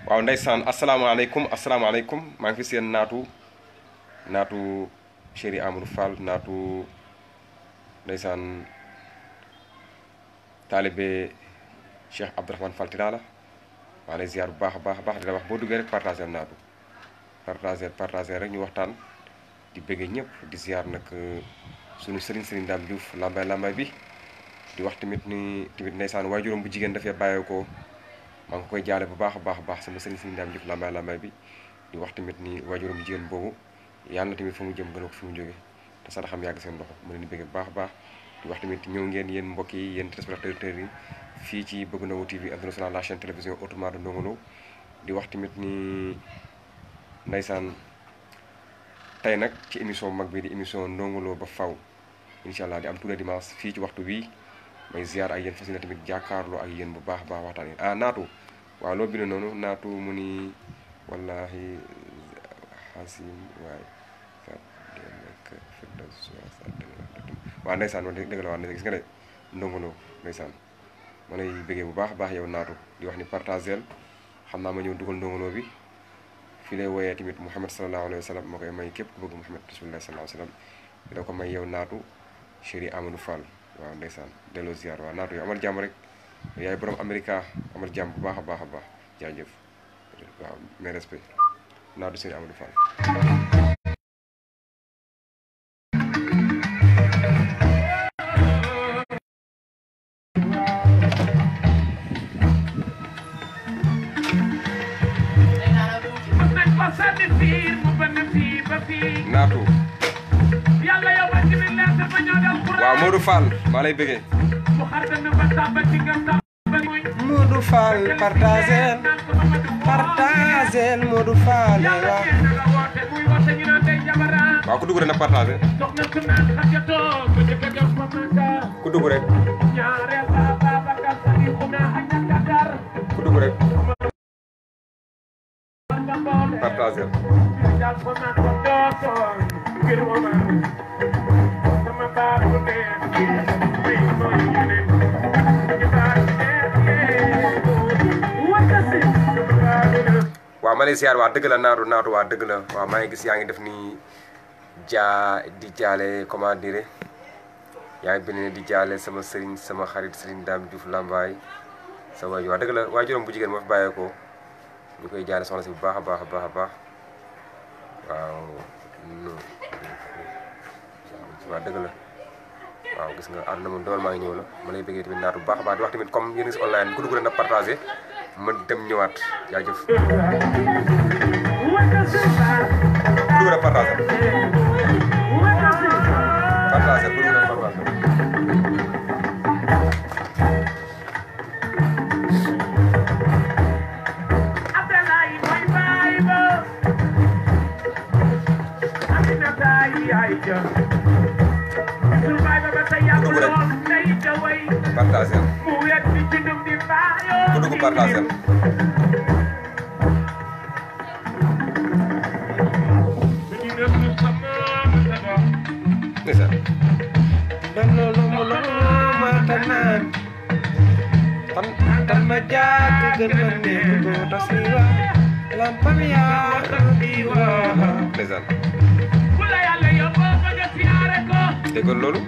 waaw ndeysaan asalaamaaleykum maa ngi fi seen naatu chéri Amadou Fall naatu ndeysaan taalibe Cheikh Abdourahmane Fall Tilala maa lay ziar bu baax a baax di la wax boo duggee rek partagé naatu partagé rek ñu waxtaan di bëggee ñëpp di ziar nag sunu Serigne Dame Diouf lambay bi di wax tamit ndeysaan waajuram bu jigéen dafay bàyyeekoo maa ngi koy jaale bu baax a baax sama Serigne Dame Diouf lambay bi di wax tamit ni waajuram bu jigéen boobu yàlla na tamit fa mu jëm gën a ko fi mu jóge te sax xam yàgg seen loxo mu leen di bëgg bu baax a baax di wax tamit ñëw ngeen yéen mbokk yi yéen téléspectateurs yi fii ci Bëgg Ndongo TV international la chaîne télévision autrement de Ndongo Lo di wax tamit ni ndeysaan tey nag ci émission mag bi di émission Ndongo Lo ba faw incha allah di am tous les dimanches fii ci waxtu bii may ziar ak yéen fas yéene tamit jàkkaarloo ak yéen bu baax a baax waxtaan yi naatu waaw loo bind noonu naatu mu ni wallahi xasim waay waaw ndeysaan dëgg la waa gis nga de Ndongo Lo ndeysaan ma lay bëggee bu baax a baax yow naatu di wax ni partagel xam naa ma ñëw dugal Ndongo Lo bi fii lay woyee tamit Muhammad sallallahu alayhi wa sallam ma koy may képp ku bëgg Muhammad rasulullah sallallahu alayhi wa sallam dina ko may yow naatu chéri Amadou Fall waaw ndeysaan delloo ziar waaw naatu yow amal jàmm rek yaay borom Amerika amal jàmm bu baax a baax jaajëf waaw mes respect naatu chéri Amadou Fall naatu waaw Modou Fall maa lay bëggee Modou Fall partagel Modou Fall waaw ku dugg rek na partagé ku dugg rek partagé waaw ma lay ziar waa dëgg la naatu waa dëgg la waaw maa ngi gis yaa ngi def ni di jaale comment dire yaa ngi bind ne di jaale sama sëriñ sama xarit Serigne Dame Diouf Lambaye sa waay waa dëgg la waajuram bu jigéen moo fi bàyyeekoo ñu koy jaale soxna si bu baax a baax waaw waa dëgg la waaw gis nga àdduna moom dool maa ngi ñëw la ma lay bëggee tamit naatu bu baax a baax di wax tamit comme yéen si online ku dugg rek na partagé ma dem ñëwaat jaajëf ku dugg rek partagé ku dugg rek partagé partagel ku dugg partagel ndeysaan dan loolu ma tanaan tan ma jàkk gën ma nekk ko tasira lampam yaa diwa ndeysaan déggoon loolu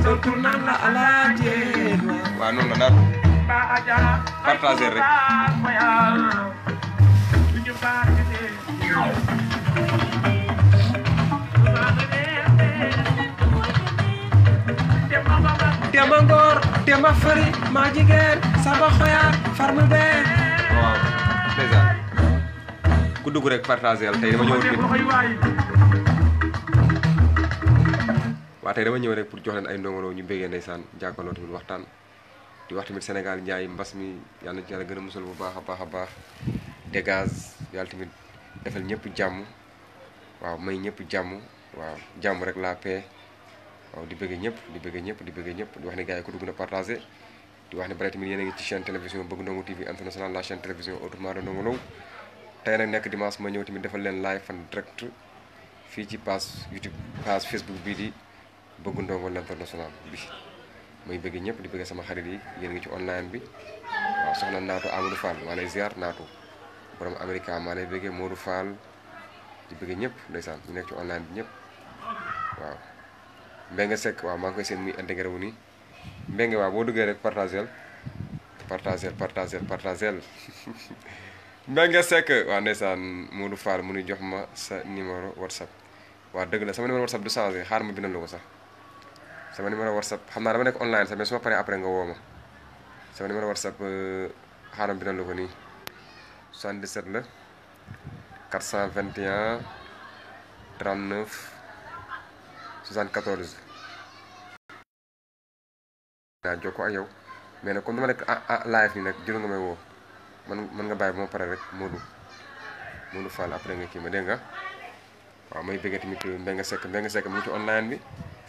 surtout naan la alaaje waaw noonu la naatu partager rek Dema ngor dema fari ma jigéen sama xoyaat farmu bee waaw déjà ku dugg rek partager tey dama ñëw tey dama ñëw rek pour jox leen ay ndongolo ñu bëggee ndeysaan jàkkaarloo tamit waxtaan di wax tamit Sénégal njaay mbas mi yàlla na ci yàlla gën a musal bu baax a baax a baax dégage yàlla tamit defal ñëpp jàmm waaw may ñëpp jàmm waaw jàmm rek la paix waaw di bëggee ñëpp di bëggee ñëpp di bëggee ñëpp di wax ne gars yi ko dugg na partagé di wax ne bare tamit yéen a ngi ci chaîne télévision Bëgg Ndongo TV international la chaîne télévision autrement de Ndongo Lo tey nag nekk dimanche ma ñëw tamit defal leen live en direct fii ci page YouTube page Facebook bii di Bëgg Ndongo l'international bi may bëgg ñëpp di bëgg sama xarit yi yéen ngi ci online bi waaw soxna Naatu Amadou Fall maa lay ziar Naatu borom America maa lay bëggee Modou Fall di bëgg ñëpp ndeysaan ñu nekk ci online bi ñëpp waaw Mbengue Seck waaw maa ngi koy seen muy intégré wu nii Mbengue waaw boo duggee rek partagel Mbengue Seck waaw ndeysaan Modou Fall mu nu jox ma sa numéro WhatsApp waaw dëgg la sama numéro WhatsApp du changé xaar ma bindal la ko sax sama numéro WhatsApp xam naa dama nekk online sax mais su ma paree après nga woo ma sama numéro WhatsApp xaaral ma bindal la ko nii 77 la 421 39 74 naa jokkoo ak yow mais nag comme dama nekk live nii nag jëlu nga may woo mën nga bàyyi ba ma pare rek Modou Fall après nga kii ma dégg nga waaw may bëggee tamit Mbengue Seck mu ngi ci online bi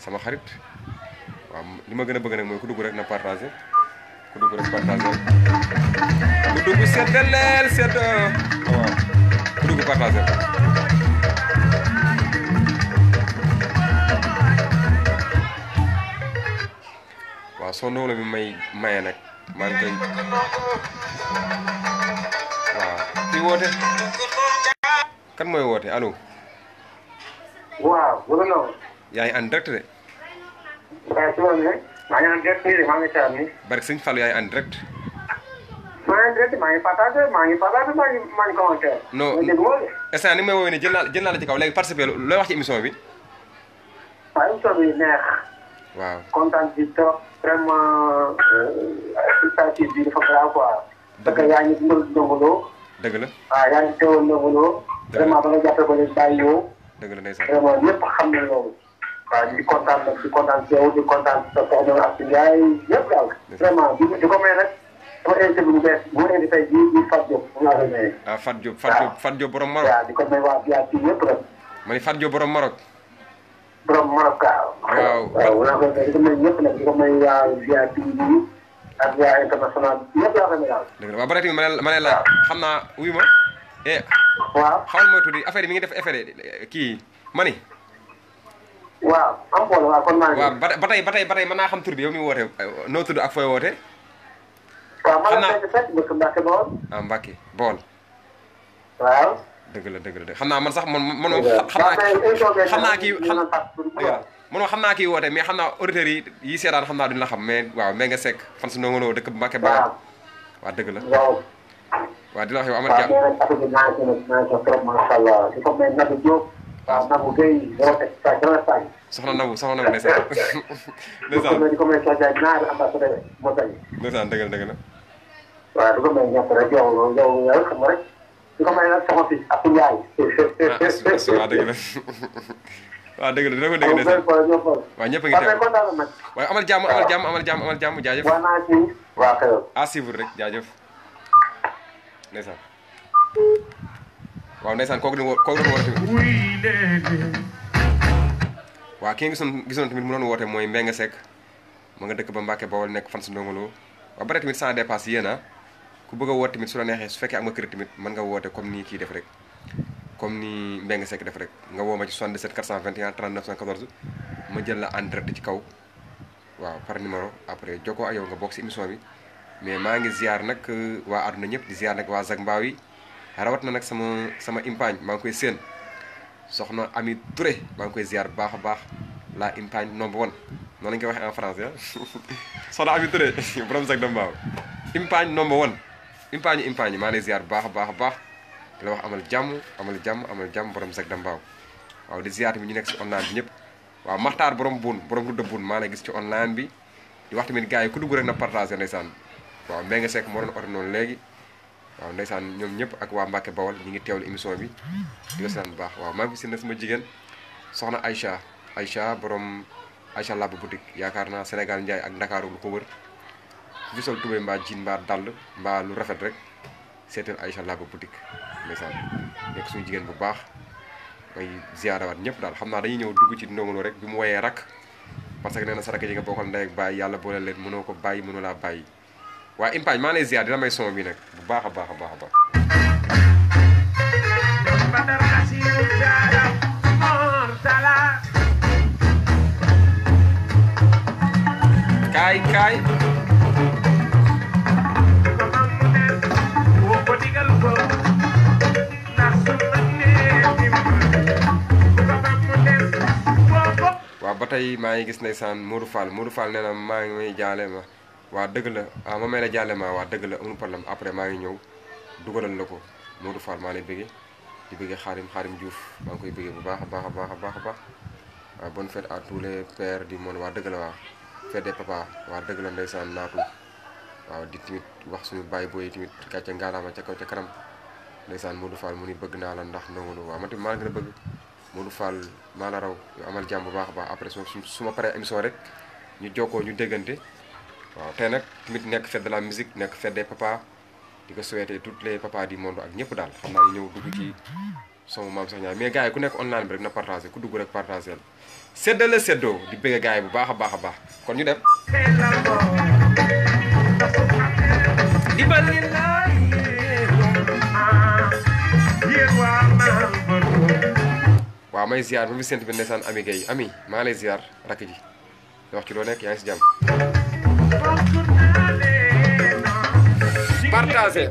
sama xarit waaw li ma gën a bëgg nag mooy ku dugg rek na partagé ku dugg rek partagé ku dugg seddaleel sedd waaw ku dugg partagé waaw soo ndawla bi may maye nag maa ngi koy waaw kii woote kan mooy woote allo waaw Bëgg Ndongo yaa ngi en direct de waaw si loolu rek maa ngi en direct nii de maa ngi caar nii barke sëñ Fallou yaa ngi en direct maa ngi en direct maa ngi partagé maa ngi commentaire non instant ni may woowee ne jël naa la ci kaw léegi participer looy wax ci émission bi waaw émission bi neex waaw kontaan ci trop vraiment initiative bi dafa grave quoi parce que yaa ngi dundal Ndongo Lo dëgg la waaw yaa ngi teewal Ndongo Lo vraiment ba nga jàppee ko leen bàyyi yow dëgg la ndeysaan vraiment ñëpp xam ne loolu waaw di kontaan nag di kontaan ci yow di kontaan ci sa soxna ak ci yaay ñëpp daal vraiment di ko may nag sama invité bu bees bu ma invité ji di Fatou Diop mu laa koy maye ah Fatou Diop borom Maroc waaw di ko may waa biyaat ci ñëpp rek ma ni Fatou Diop borom Maroc borom Maroc waaw waaw laa koy di ko may ñëpp nag di ko may waa biyaat ci ak waa international ñëpp laa koy may daal dëgg la waaw ba tey ma ne la xam naa wuyu ma waaw xawal ma tuddi affaire yi mi ngi def effet kii ma ni waaw am boole waaw kon maa ngi waaw ba tey mën naa xam tur bi yow mi woote noo tudd ak fooy woote waaw ma la fekk bëgg Mbacke Bawol ah Mbacke Bawol waaw dëgg la xam naa man sax man moom xam naa kii man xam naa kii woote mais xam naa auditeurs yi seetaan xam naa duñu la xam mais waaw Mbengue Seck fan su Ndongo Lo dëkk Mbacke Bawol waaw dëgg la waaw di la wax yow amal jàmm waaw affaire bi naa ci trop macha allah di ko may Nabou Diop waaw Nabou Guèye soxna Nabou ndeysaan di ko may Soxna ñaari ambassadeur moo tax ndeysaan dëgg la waaw di ko may ñëpp rek yow xam nga rek di ko may nag sama fils ak Ndiaye waaw dëgg la waaw dëgg la dina ko dégg ndeysaan waaw ñëpp a ngi teew waaye amal jàmm jaajëf waaw kay à suivre rek jaajëf ndeysaan waaw ndeysaan kooku dafa war a tamit waaw ki nga gisoon tamit mu doon woote mooy Mbengue Seck ma nga dëkk ba Mbacke Bawol nekk fan su Ndongo Lo waaw ba tey tamit sans dépasse yéen ku bëgg a woote tamit su la neexee su fekkee am nga kër tamit mën nga woote comme nii kii def rek comme ni Mbengue Seck def rek nga woo ma ci 77 421 39 114 ma jël la en direct ci kaw waaw par numéro après jokkoo ak yow nga bokk si émission bi. mais maa ngi ziar nag waa àdduna ñëpp di ziar nag waa Zac Mbao yi rawat na nag sama impaañ maa ngi koy séen soxna Ami Touré maa ngi koy ziar bu baax a baax la impaañ number one noonu lañu koy waxee en français ah soxna Ami Touré borom Zac de Mbao impaañ number one impaañ maa lay ziar bu baax a baax di la wax amal jàmm borom Zac de Mbao waaw di ziar tamit ñu nekk si online bi ñëpp waaw Maxtaar borom rudda buun maa lay gis ci online bi di wax tamit gars yi ku dugg rek na partagé ndeysaan waaw Mbengue Seck moo doon ordre noonu léegi waaw ndeysaan ñoom ñëpp ak waa Mbacke Bawol ñi ngi teewlu émission bi di ko seetaan bu baax waaw maa ngi fi seen sama jigéen soxna Aïcha borom Aïcha Lab boutique yaakaar naa Sénégal Ndiaye ak Ndakaaru lu ko wër fi sol tubéy mbaa jiin mbaa dàll mbaa lu rafet rek seetal Aïcha Lab boutique ndeysaan nekk suñu jigéen bu baax may ziarawaat ñëpp daal xam naa dañuy ñëw dugg ci Ndongo Lo rek bi mu woyee rak parce que nee na sa rakk ji nga bokkal ndey ak bàyyi yàlla boole leen mënoo ko bàyyi mënoo laa bàyyi waa impaañ maa lay ziar dina may son bi nag bu baax a baax kaay waaw ba tey maa ngi gis ndeysaan Modou Fall nee na maa ngi may jaale ma waa dëgg la ma may la jaale ma waa dëgg la amul problème après maa ngi ñëw dugalal la ko Modou Fall maa lay bëggee di bëggee Xaarim Diouf maa ngi koy bëggee bu baax a baax waaw bonne fête à tous les pères du monde waa dëgg la waa fête des papas waa dëgg la ndeysaan naatu waaw di tamit wax suñu bàyyi booy tamit gàcce ngaalaama ca kaw ca kanam ndeysaan Modou Fall mu ni bëgg naa la ndax Ndongo Lo waaw man tamit maa la gën a bëgg Modou Fall maa la raw yow amal jàmm bu baax a baax après su ma paree émission rek ñu jokkoo ñu déggante waaw tey nag tamit nekk fête de la musique nekk fête des papas di ko souhaiter tous les papas du monde ak ñëpp daal xam naa ñu ñëw dugg ci sama maam sax ñaar mais gars yi ku nekk online bi rek na partagé ku dugg rek partagé séddale séddoo di bëgg gars yi bu baax a baax kon ñu dem waaw may ziar ba mu sent bi ndeysaan Ami Gueye Ami maa lay ziar rakk ji di wax ci loo nekk yaa ngi si jàmm partagé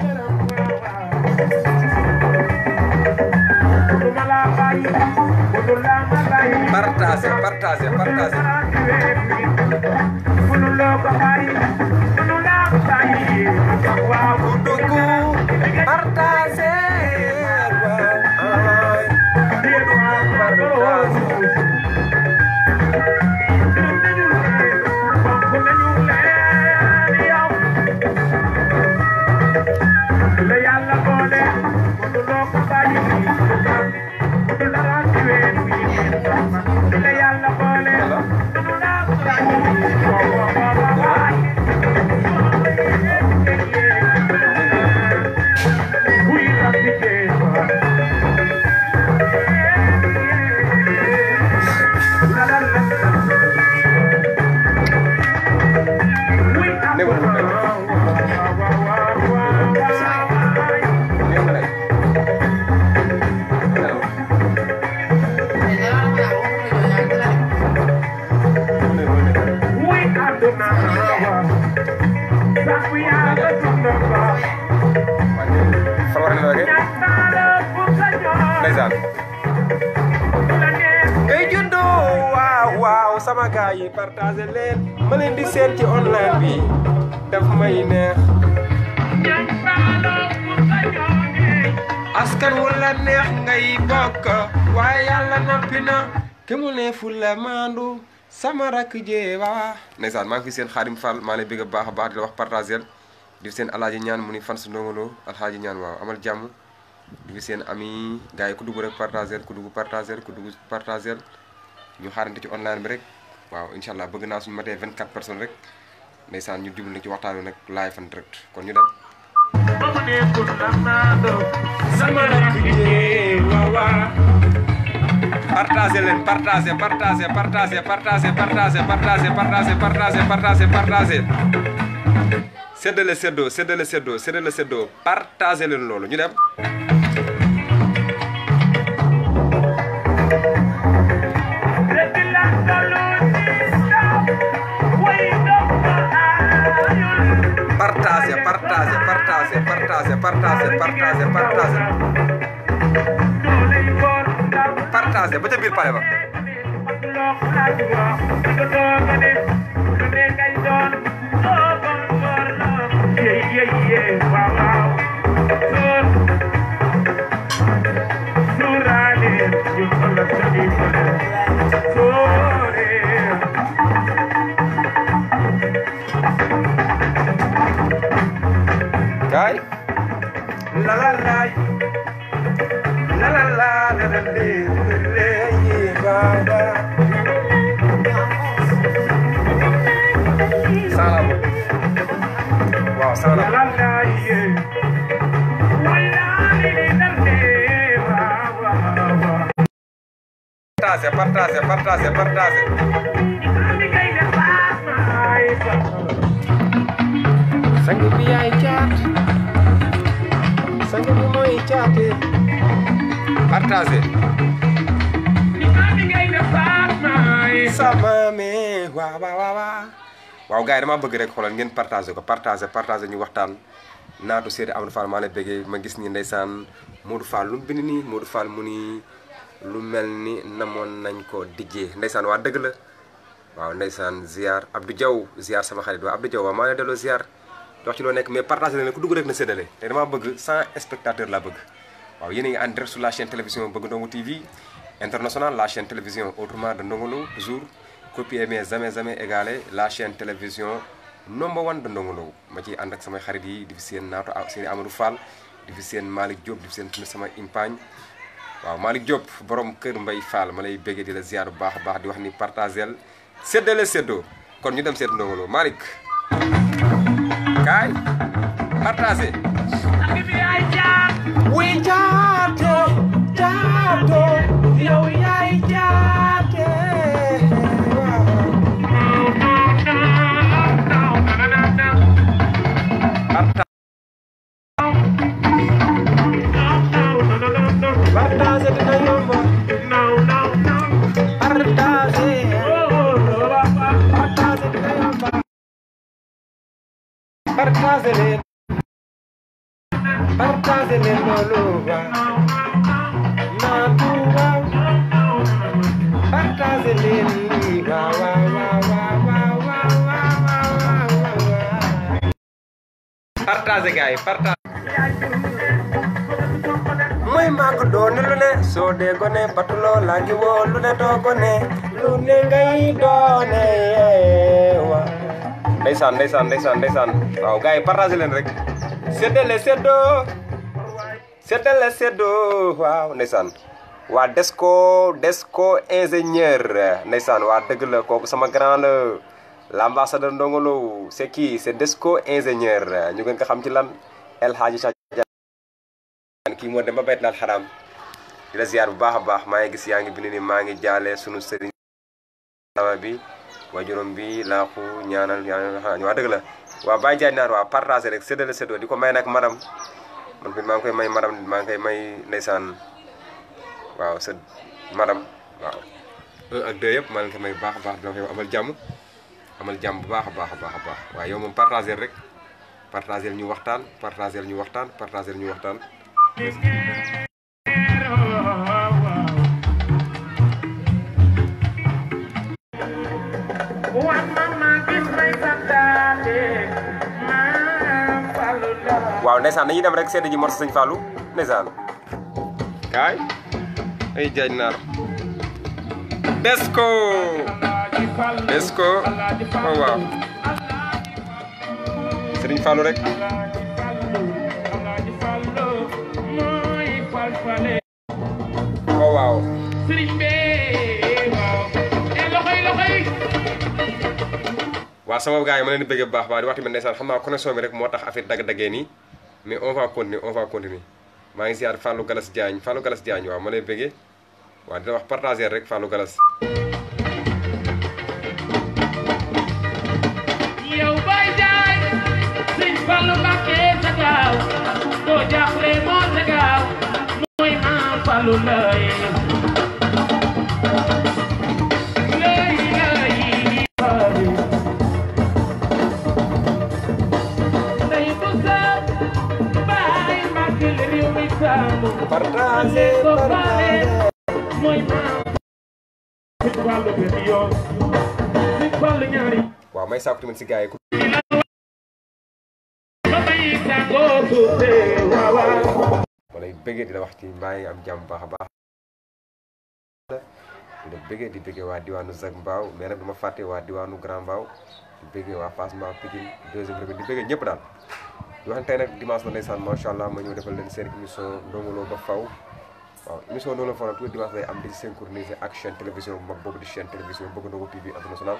sama gars yi partagé leen ma leen di seen ci online bi daf may neex askan wala neex ngay bokk waaye yàlla noppi na ke mu ne fu la maandu sama rakk jeewa ndeysaan maa ngi fi seen Xaadim Fall maa lay bëgg baax a baax di la wax partagé di seen alaaji ñaan mu ni fan su Ndongo Lo alaaji ñaan waaw amal jàmm di fi seen ami gars yi ku dugg rek partagé ku dugg partagé ñu xaarante ci online bi rek waaw incha allah bëgg naa suñu matee 24 personnes rek ndeysaan ñu jublu na ci waxtaan wi nag live en direct kon ñu dem sama rakk jeewa partagé leen partagé séddale séddoo partagé leen loolu ñu dem partager ba ca biir pale ba Kay la la la la la la la la baba salam wow salam la la partage sang bi ay caat sang bi mooy caate partage sama me waaw gars yi dama bëgg rek xoolal ngeen partage ko partage ñu waxtaan naatu Seydi Amadou Fall maa lay bëggee ma gis ni ndeysaan Modou Fall lu mu bind nii Modou Fall mu ni lu mel ni namoon nañ ko dijjee ndeysaan waa dëgg la waaw ndeysaan ziar Abdou Diaw ziar sama xarit waa Abdou Diaw waa maa ngi delloo ziar wax ci loo nekk mais partage leen ku dugg rek na séddale te dama bëgg 100 spectateurs laa bëgg waaw yéen a ngi en direct sur la chaîne télévision Bëgg Ndongo TV internationale la chaîne télévision autrement de Ndongo Lo toujours copier mais jamais égalé la chaîne télévision number 1 de Ndongo Lo ma ciy ànd ak samay xarit yi di fi seen naatu Seydi Amadou Fall di fi seen Malick Diop di fi seen sama impagne waaw Malick Diop borom kër Mbay Fall ma lay bëggee di la ziar bu baax a baax di wax ni partagel séddale séddoo kon ñu dem seet Ndongo Lo Malick kaay partagé wi jaate jaato yow yaay jaate partage dina yomb partage leen loolu wa na tuwa partage leen partage gars yi partage mooy maako doon lu ne soo dee gone patuloo laa ngi woo lu ne doo gone lu ne ngay doone wa ndeysaan waaw gars yi partage leen rek séddale séddoo waaw ndeysaan waa Desco ingénieur ndeysaan waa dëgg la kooku sama grand la l'ambassadeur Ndongo Lo c'est qui c'est Desco ingénieur ñu gën ko xam ci lan El Hadji kii moo dem ba bayt laal xaraam di la ziar bu baax a baax maa ngi gis yaa ngi bind ni maa ngi jaale sunu sëriñ sama bi wajuram bi laaxu ñaanal waa dëgg la waaw Baye Ndiaye naar waaw partagé rek séddale séddoo di ko may nag madame man fi maa ngi koy may madame maa ngi koy may ndeysaan waaw sa madame waaw 1 ak 2 yëpp maa ngi koy may bu baax a baax dina koy amal jàmm bu baax a baax waaw yow moom partagé rek partagé ñu waxtaan waaw ndeysaan dañuy dem rek seede ji morso sëñ Fallou ndeysaan kaay ay jaaj naar Desco oh waaw sëriñ Fallou rek oh waaw waaw sama gars yi ma leen di bëgg bu baax di wax tamit ndeysaan xam naa connexion bi rek moo tax affaire dagg-daggee nii mais on va continuer maa ngi ziar Fallou Galas Diagne waaw ma lay bëggee waaw dina wax partager rek Fallou Galas yow Baye Diagne sëñ Fallou Mbacké sa gaaw doo jàppale moo sa gaaw mooy maam Fallou lay bye. waaw may sàkku tamit si gars yi ma lay bëggee di la wax ci mbaa ngi am jàmm baax a baax di la bëggee di bëggee waa diwaanu Zac Mbao mais nag du ma fàtte waa diwaanu Grand Mbao di bëggee waa Fass Mbao Pikine deuxième revue di bëggee ñëpp daal di wax tey nag dimanche la ndeysaan macha allah ma ñëw defal leen seen émission Ndongo Lo ba faw waaw émission Ndongo Lo faw nag tout dimanche lay am di synchroniser ak chaîne télévision bu mag boobu di chaîne télévision Bëgg Ndongo TV international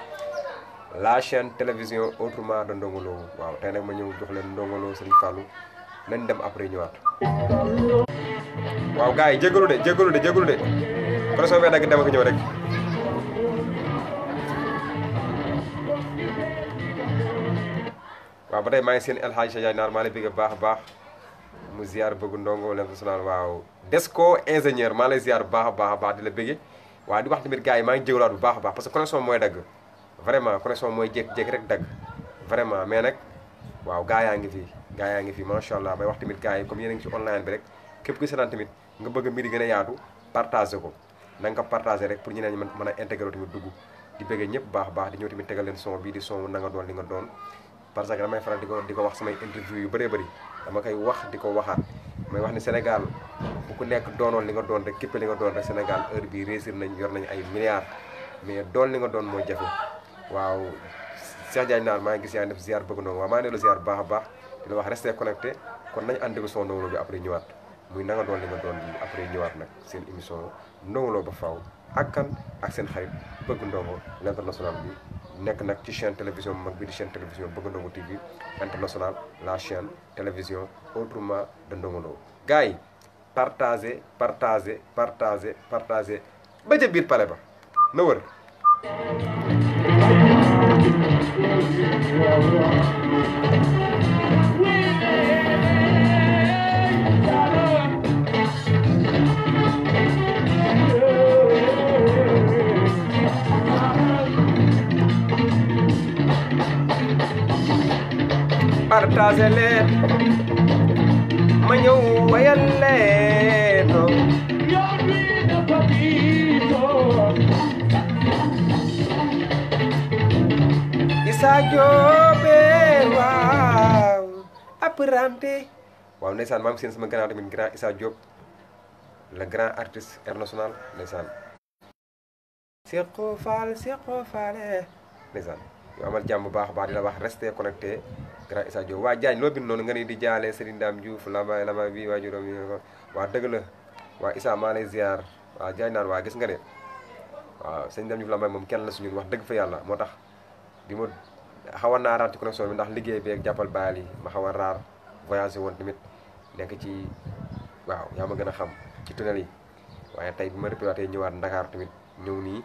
la chaîne télévision autrement de Ndongo Lo waaw tey nag ma ñëw jox leen Ndongo Lo Serigne Fallou nañ dem après ñëwaat waaw gars yi jégalu de kon soo fee dagg dem ak ñëw rek waaw ba tey maa ngi seen El Hadj Ndiaye naar maa lay bëgg baax a baax mu ziar Bëgg Ndongo l'international waaw Desco ingénieur maa lay ziar bu baax a baax di la bëgge waaw di wax tamit gars yi maa ngi jégaluwaat bu baax a baax parce que connexion mooy dagg vraiment connexion mooy jékki-jékki rek dagg vraiment mais nag waaw gaa yaa ngi fi macha allah may wax tamit gars yi comme yéen a ngi ci online bi rek képp ku seetaan tamit nga bëgg mbir yi gën a yaatu partagé ko na nga ko partagé rek pour ñeneen ñi mën a intégré tamit dugg di bëggee ñëpp baax a baax di ñëw tamit tegal leen son bii di son na nga doon li nga doon parce que damay faral di ko wax samay interview yu bëree bëri dama koy wax di ko waxaat may wax ni Sénégal bu ku nekk doonoon li nga doon rek képp li nga doon rek Sénégal heure bii réussir nañ yor nañ ay milliards mais doon li nga doon mooy jafe waaw Cheikh Diagne naar maa ngi gis yaa ngi def ziar Bëgg Ndongo waaw maa ngi leen ziar bu baax a baax di la wax rester connecté kon nañ ànd ak son Ndongo Lo bi après ñëwaat muy na nga doon li nga doon bi après ñëwaat nag seen émission Ndongo Lo ba faaw ak kan ak seen xarit Bëgg Ndongo l'international bi nekk nag ci chaîne télévision bu mag bi di chaîne télévision Bëgg Ndongo TV international la chaîne télévision autrement de Ndongo Lo gars yi partagé ba ca biir pale ba na wër partagé leen ma ñëw wayal leen Issa Diop waaw apprenti waaw ndeysaan maa ngi seen sama grand tamit grand Issa Diop le grand artiste international ndeysaan Seqo Fall ndeysaan yow amal jàmm bu baax a baax di la wax rester connecté grand Issa Diop waa Diagne loo bind noonu nga ni di jaale Serigne Dame Diouf lama bi waa juróom yi waa dëgg la waa Issa maa lay ziar waa Diagne naan waa gis nga de waaw Serigne Dame Diouf lama moom kenn la suñu wax dëgg fa yàlla moo tax bi ma xaw a naa raar ci connexion bi ndax liggéey bi ak jàppal baal yi ma xaw a raar voyagé woon tamit nekk ci waaw yaa ma gën a xam ci tunnel yi waaye tey bi ma répété ñëwaat Ndakaar tamit ñëw nii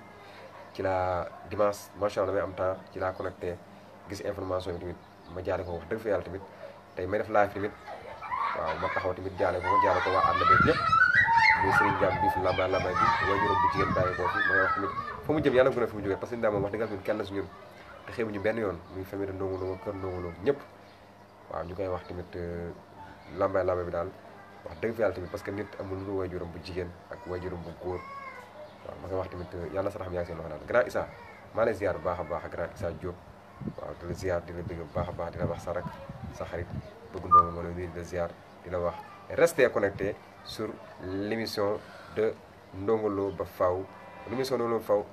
ci la dimanche macha allah damay am temps ci la connecté gis information yi tamit ma jaale ko wax dëgg fa yàlla tamit tey may def live tamit waaw ma taxaw tamit jaale ko waa ànd beeg ñëpp muy Serigne Diam bi fi lamba bi way juróom bu jigéen bàyyi ko fi may wax tamit fa mu jëm yàlla gën a fi mu jógee parce que daal moom wax dëgg yàlla kenn su ñun te xeebuñu benn yoon muy famille de Ndongo Lo kër Ndongo Lo ñëpp waaw ñu koy wax tamit lamba bi daal wax dëgg fa yàlla tamit parce que nit amul lu way juróom bu jigéen ak way juróom bu góor waaw ma koy wax tamit yàlla saraxam yaa ngi seen loxo daal grand Issa maa lay ziar bu baax a baax grand Issa Diop waaw di la ziar di la bëgg bu baax a baax di la wax sa rak sa xarit Bëgg Ndongo ma di la ziar di la wax restez connecté sur l'émission de Ndongo Lo ba faw l'émission Ndongo Lo ba faw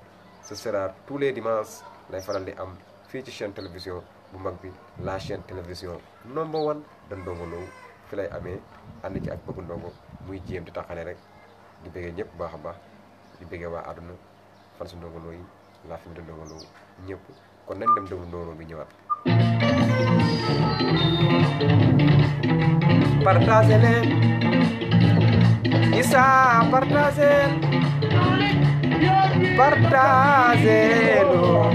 ce sera tous les dimanches lay faral di am fii ci chaîne télévision bu mag bi la chaîne télévision number 1 de Ndongo Lo fi lay amee ànd ci ak Bëgg Ndongo muy jéem di taxale rek di bëggee ñëpp baax a baax di bëggee waa àdduna fan su Ndongo Lo yi la famille de Ndongo Lo ñëpp kon nañ dem déglu Ndongo Lo bi ñëwaat partagé leen Issa partagé lo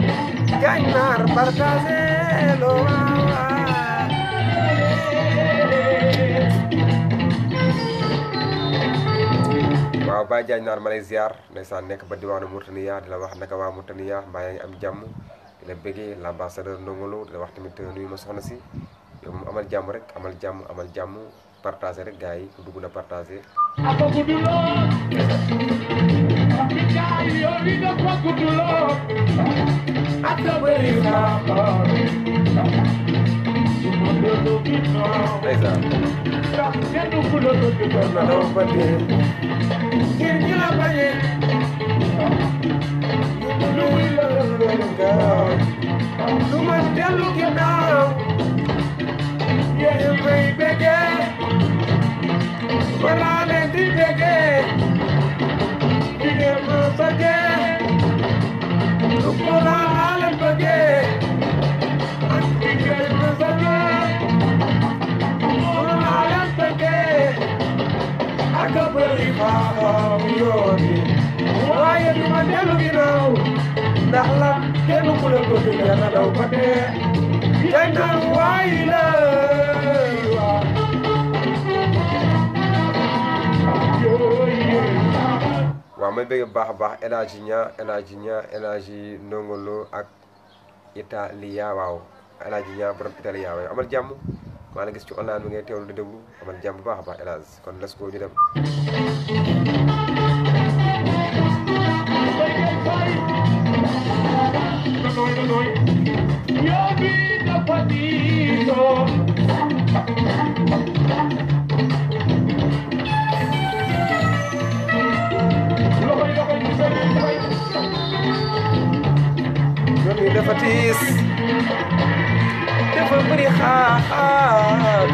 Diagne naar partagé lo waaw Baye Diagne naar ma lay ziar ndeysaan nekk ba diwaanu Mauritania di la wax naka waa Mauritania mbaa yaa ngi am jàmm di la bëggee l'ambassadeur Ndongo Lo di la wax tamit nuyu ma soxna si yow moom amal jàmm rek amal jàmm partagé rek gars yi ku dugg na partagé waaw may bëgg baax a baax El Hadji Ndongo Lo ak Italia waaw El Hadji Niang borom Italia waaw amal jàmm maa la gis ci online bi ngay teewlu di déglu amal jàmm bu baax a baax El Hadji kon let's go ñu dem Yoon dafa tiis dafa bëri xaar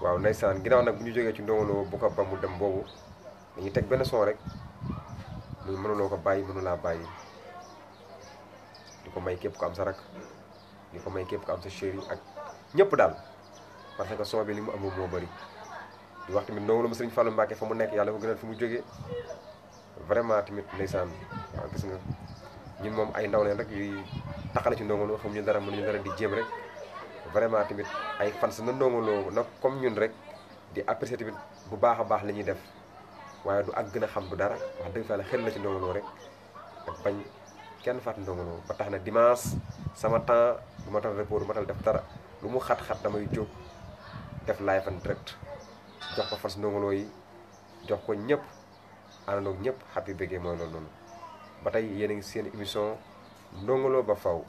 waaw ndeysaan ginnaaw nag bu ñu jógee ci Ndongo Lo bu ko ba mu dem boobu dañuy teg benn son rek muy mënuloo ko bàyyi mënulaa bàyyi di ko may képp ko am sa rak di ko may képp ko am sa chéri ak ñëpp daal parce que son bi li mu am moo bëri di wax tamit Ndongo Lo ma Serigne Fallou Mbacké fa mu nekk yàlla ko gënal fi mu jógee vraiment tamit ndeysaan waaw gis nga ñun moom ay ndaw leen rek yuy taxale ci Ndongo Lo xamuñu dara mënuñu dara di jéem rek vraiment tamit ay fans na Ndongo Lo nag comme ñun rek di apprécier tamit bu baax a baax li ñuy def waaye du ak gën a xam du dara wax dëgg fa la xel la ci Ndongo Lo rek ak bañ kenn fàtt Ndongo Lo ba tax na dimanche sama temps du ma tal repos du ma tal def dara lu mu xat-xat damay jóg def live en direct jox ko fans Ndongo Lo yi jox ko ñëpp àndandoog ñëpp happy bëggee mooy loolu noonu ba tey yéen a ngi seen émission Ndongo Lo ba faw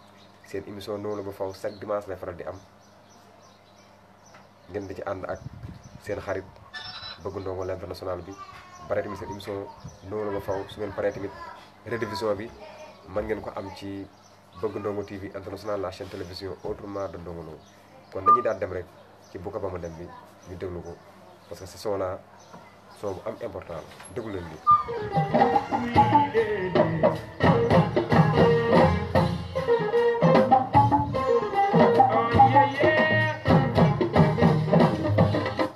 seen émission Ndongo Lo ba faw chaque dimanche lay faral di am ngeen di ci ànd ak seen xarit bëgg Ndongo Lo international bi bare tamit seen émission Ndongo Lo ba faw su ngeen paree tamit rediffusion bi mën ngeen ko am ci bëgg Ndongo TV international la chaîne télévision autrement de Ndongo Lo kon dañuy daal dem rek ci bu ko ba ma dem bi ñu déglu ko parce que ce son là son bu am important la déglu leen bi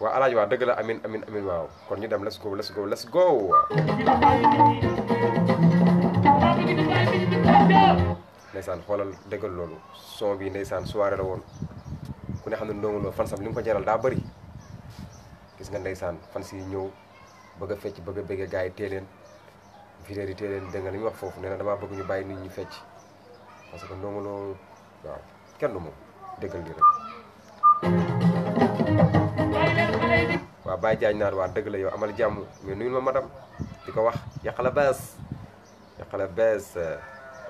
waa alaaji waa dëgg la amin amin amin waaw kon ñu dem let's go let's go let's go ndeysaan xoolal dëggal loolu son bi ndeysaan soirée la woon ku ne xam ne Ndongo Lo fansam li mu ko jaral daa bëri gis nga ndeysaan fans yi ñëw bëgg a fecc bëgg a bëgg gars yi tee leen vidéo yi tee leen dégg nga li muy wax foofu nee na damaa bëgg ñu bàyyi nit ñi fecc parce que Ndongo Lo waaw kenn du moom déggal lii rek waaw Baye Diagne naan waa dëgg la yow amal jàmm mais nuyul ma madame di ko wax yàqala bees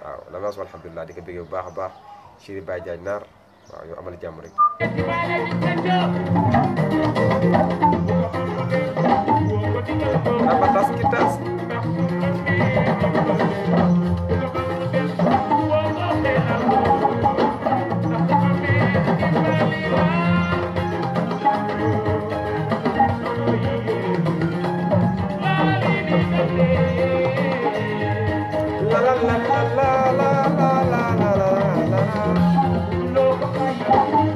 waaw la bees alhamdulilah di ko bëggee bu baax a baax chéri Baye Diagne naar waaw yow amal jàmm rek rabatas kitas la la la la la la la la la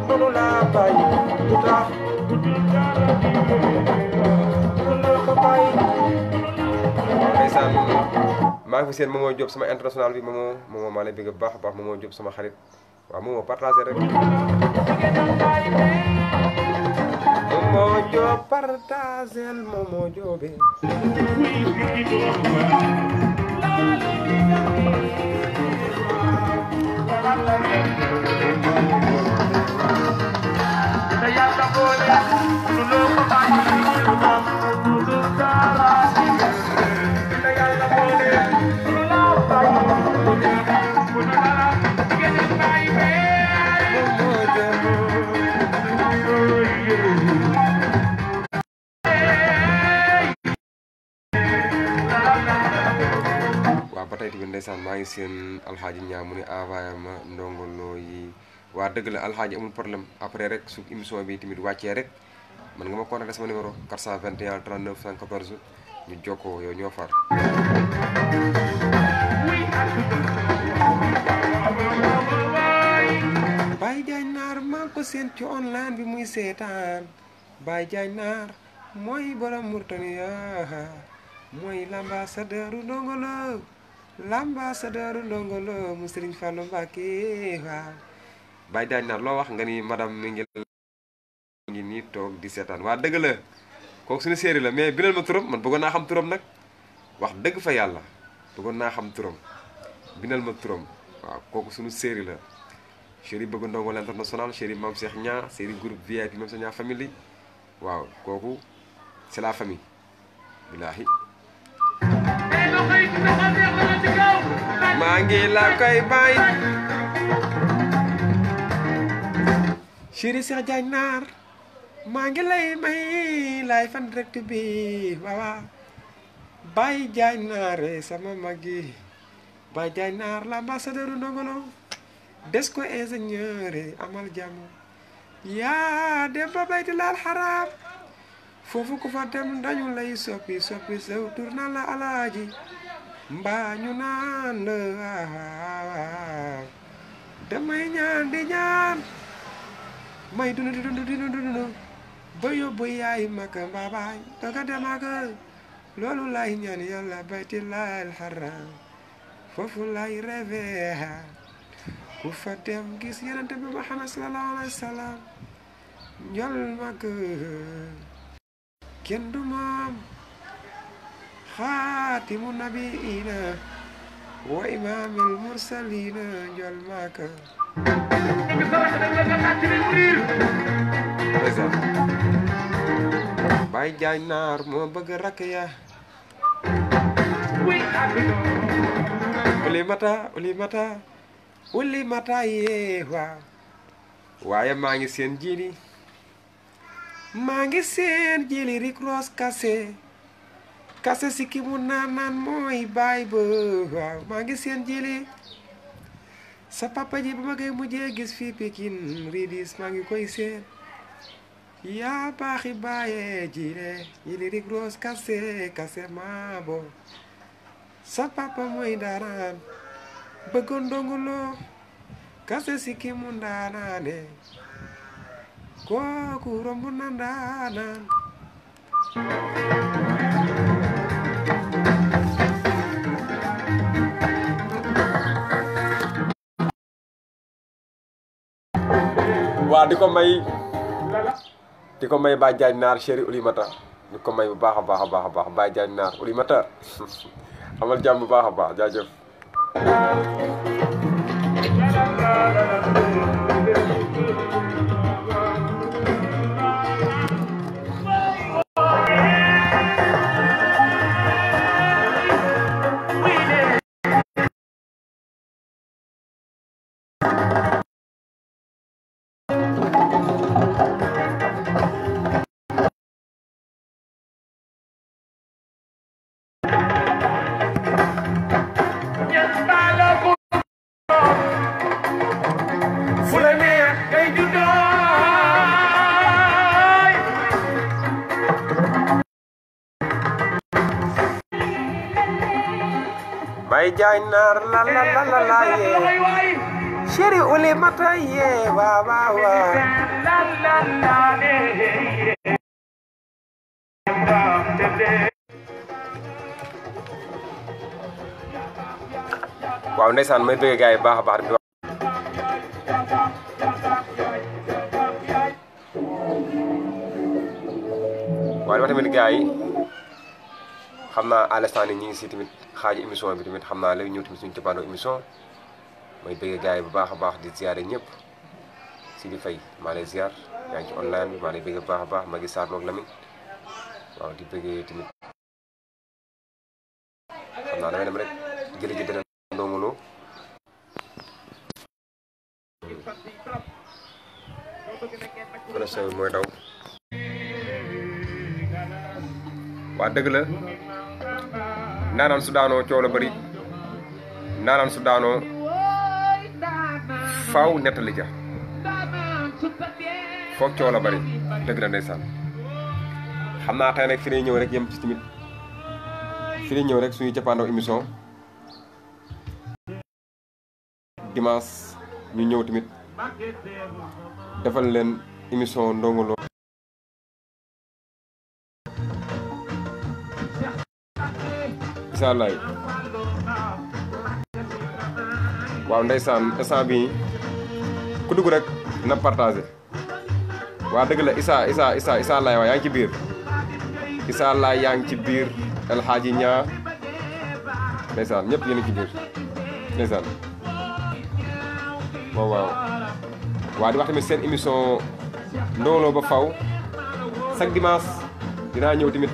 mënu laa bàyyi du tax ndeysaan maa ngi fi seen Momo Diop sama international bi Momo maa lay bëgg bu baax a baax Momo Diop sama xarit waaw Momo partagé rek Momo Diop partagé Momo Diop ndeysaan maa ngi seen alxaaji ñaa mu ne envoyé ma ndongolo yi waa dëgg la alxaaji amul problème après rek su émission bi tamit wàccee rek man nga ma contacter sama numéro 421 39 114 ñu jokkoo yow ñoo far Baye Diagne Naar maa ko seen ci online bi muy seetaan Baye Diagne Naar mooy borom Mauritania mooy l'ambassadeur Ndongo Lo mu Serigne Fallou Mbacké waaw Baye Diagne Naar loo wax nga ni madame mi ngi nii toog di seetaan waa dëgg la kooku suñu série la mais bindal ma turam man bëggoon naa xam turam nag wax dëgg fa yàlla bëggoon naa xam turam bindal ma turam waaw kooku suñu série la chéri bëgg Ndongo Lo international chéri Mame Cheikh Niang série groupe VIP Mame Cheikh Niang famille waaw kooku c'est la famille billahi maa ngi la koy bay chéri Cheikh Diagne Naar maa ngi lay may lay fan direct bi waaw Baye Diagne Naar sama magi Baye Diagne Naar l'ambassadeur Ndongo Lo des ko ingénieur amal jàmm yaa dem ba bayti laal xaraam foofu ku fa dem dañu lay soppi sew tur na la alaaji mbaa ñu naan la damay ñaan di ñaan may dund ba yóbbu yaay maka mbaa baay doga dem ak loolu lay ñaan yàlla bayti laal xaraam foofu lay rêvé ku fa dem gis Yonent bi Muhammad sallallahu alayhi wa sallam njol mag kenn du moom xaatimu nabiina wa imaamul mursaliina njol mag Baye Diagne Naar moo bëgg rakk ya Uli mata yee waaw waaye maa ngi seen jili Rick Ross kase si ki mu naan mooy baay ba waaw maa ngi seen jili sa papa ji ba ma koy mujjee gis fii Pikine ridis maa ngi koy seen yaa baaxi baaye jili Rick Ross kase maabo sa papa mooy daaraan bëggoon Ndongo Lo kase si ki mu ndaanaane kooku romb na ndaanaan waa di ko may Baye Diagne Naar chéri Oulimata di ko may bu baax a baax Baye Diagne Naar Oulimata amal jàmm bu baax a baax jaajëf Baye Diagne Naar la ye chéri Oulimata ye wa waaw ndeysaan may bëgg gaay baax a baax di waaye wax tamit gaay xam naa à l'instant ni ñi ngi si tamit xaaji émission bi tamit xam naa léegi ñëw tamit suñu cappaandoo émission may bëgg gaay bu baax a baax di ziare ñëpp si di fay maa lay ziar yaa ngi ci online bi maa lay bëgg baax a baax ma ngi saar loog Lamine waaw di bëggee tamit xam naa damay dem rek jëli ji beneen Ndongo Lo connexion bi mooy daw waa dëgg la ndaanaan su daanoo coow la bëri naanaan su daanoo faaw nettali ja foog coow la bari dëgg la ndeysaan xam naa tey nag fi lay ñëw rek yem ci tamit fi lay ñëw rek suñu cappaandaw émission dimanche ñu ñëw tamit defal leen émission Ndongo Lo inshallah waaw ndeysaan instant bi ku dugg rek na partager waa dëgg la Issa Laye waa yaa ngi ci biir Issa Laye yaa ngi ci biir El Hadji Ñaa ndeysaan ñëpp yéen a ci biir ndeysaan waaw waa di wax tamit seen émission Ndongo Lo ba faw chaque dimanche dinaa ñëw tamit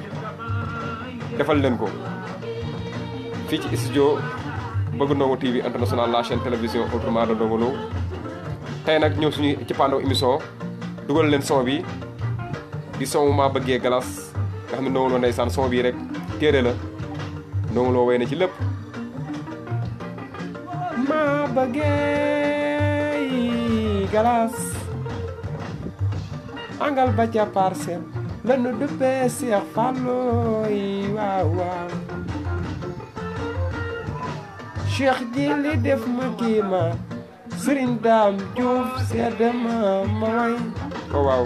defal leen ko fii ci studio Bëgg Ndongo TV international la chaîne télévision autrement de Ndongo Lo tey nag ñëw suñu cappaandaw émission dugal leen son bi di son maa bëggee galas nga xam ne Ndongo Lo ndeysaan son bii rek téere la Ndongo Lo way na ci lépp maa bëggee galas angal ba ca parcelle la nu duppee Seex Fallu yi waaw Cheikh ji li def ma kii ma Serigne Dame Diouf sedd ma way waaw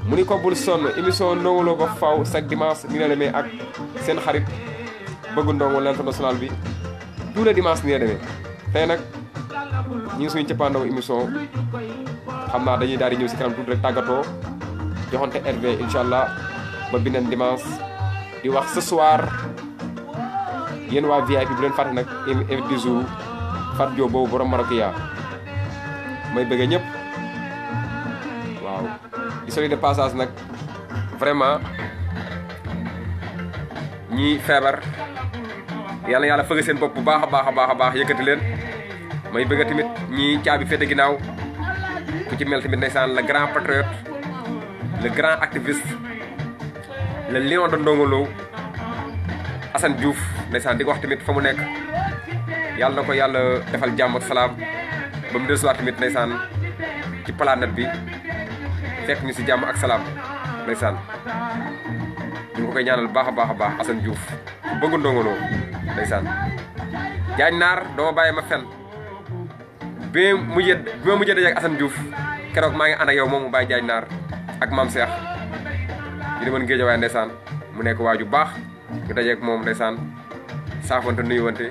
mu ni ko bul sonn émission Ndongo Lo ba faw chaque dimanche ni la demee ak seen xarit Bëgg Ndongo l'international bi tous les dimanches ni la demee tey nag ñu ngi suñu cappaandaw émission xam naa dañuy daal di ñëw si kanam tuuti rek tàggatoo joxante RV inshallah ba beneen dimanche di wax ce soir yéen waa VIP bu leen fàtte nag invité du jour Fat Diop boobu borom Marokia may bëggee ñëpp waaw di soli de passage nag vraiment ñi feebar yàlla fëgg seen bopp bu baax a baax yëkkati leen may bëgg tamit ñi caabi féete ginnaaw ku ci mel tamit ndeysaan le grand patriote le grand activiste le lion de Ndongo Lo Assane Diouf ndeysaan di ko wax tamit fa mu nekk yàlla na ko yàlla defal jàmm ak salaam ba mu dellusiwaat tamit ndeysaan ci planète bi fekk ñu si jàmm ak salaam ndeysaan ñu ngi ko koy ñaanal baax a baax Assane Diouf bëgg Ndongo Lo ndeysaan jaañ naar dama bàyyi ma fen bi ma mujjee dajeeg Assane Diouf keroog maa ngi ànd ak yow moom mu bàyyi jaañ naar ak maam Cheikh ñu demoon Géejawaay ndeysaan mu nekk waaju baax ñu dajeeg moom ndeysaan saafante nuyuwante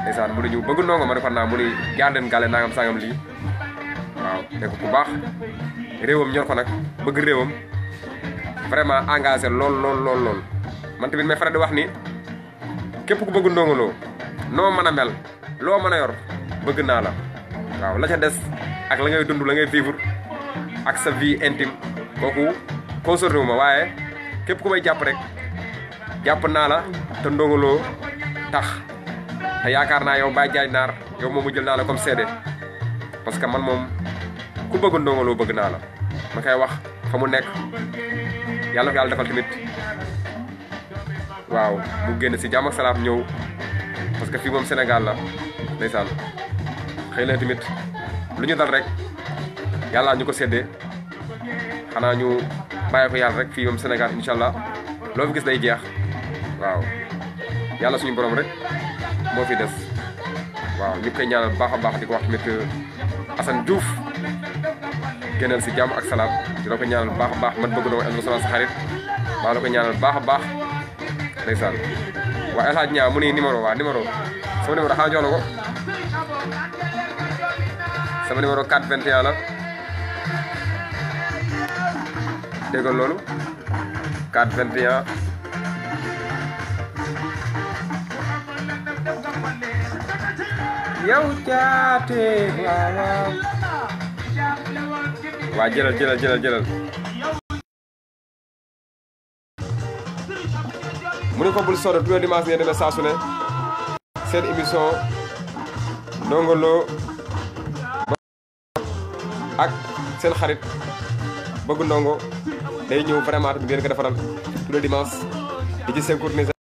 ndeysaan mu ne ñu bëgg Ndongo ma ne ko naa mu ni jaar leen gàlle nangam sangam lii waaw nekk ku baax réewam ñor ko nag bëgg réewam vraiment engagé lool man tamit may faral di wax ni képp ku bëgg Ndongo Lo noo mën a mel loo mën a yor bëgg naa la waaw la ca des ak la ngay dund la ngay vivre ak sa vie intime kooku concerné wu ma waaye képp ku may jàpp rek jàpp naa la te Ndongo Lo tax te yaakaar naa yow Baye Diagne Naar yow moom mu jël naa la comme seede parce que man moom ku bëgg Ndongo Lo bëgg naa la ma koy wax fa mu nekk yàlla ko yàlla defal tamit waaw mu génn si jàmm ak salaam ñëw parce que fii moom Sénégal la ndeysaan xëy na tamit lu ñu dal rek yàlla ñu ko séddee xanaa ñu bàyyi ko yàlla rek fii moom Sénégal incha allah loo fi gis day jeex waaw yàlla suñu borom rek moo fi des waaw ñu koy ñaanal baax a baax di ko wax tamit Assane Diouf génnal si jàmm ak salaam di la ko ñaanal baax a baax man bëgg na ko international sa xarit maa la ko ñaanal baax a baax ndeysaan waa El Hadj Niang mu ni numéro sama numéro xanaa jox la ko sama numéro 421 la déggal loolu 421 yow jaate waaw waa jëlal mu ne ko bul sori tous les dimanches ngeen demee saa su ne seen émission Ndongo Lo ak seen xarit bëgg Ndongo day ñëw vraiment ngeen ko defaral tous les dimanches di ci synchronisé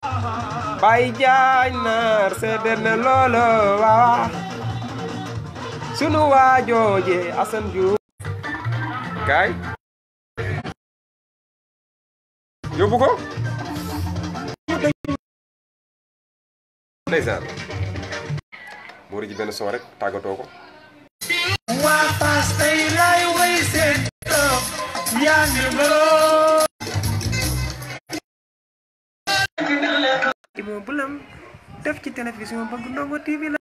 Baye Diagne naar seede na loolo waaw sunu waajooje Assane Diouf kaay yóbbu ko ndeysaan moo ji benn son rek tàggatoo ko waa Fass tey lay way seen toog yaa ngi baloo Imo Bulam def ci télévision bëgg Ndongo TV la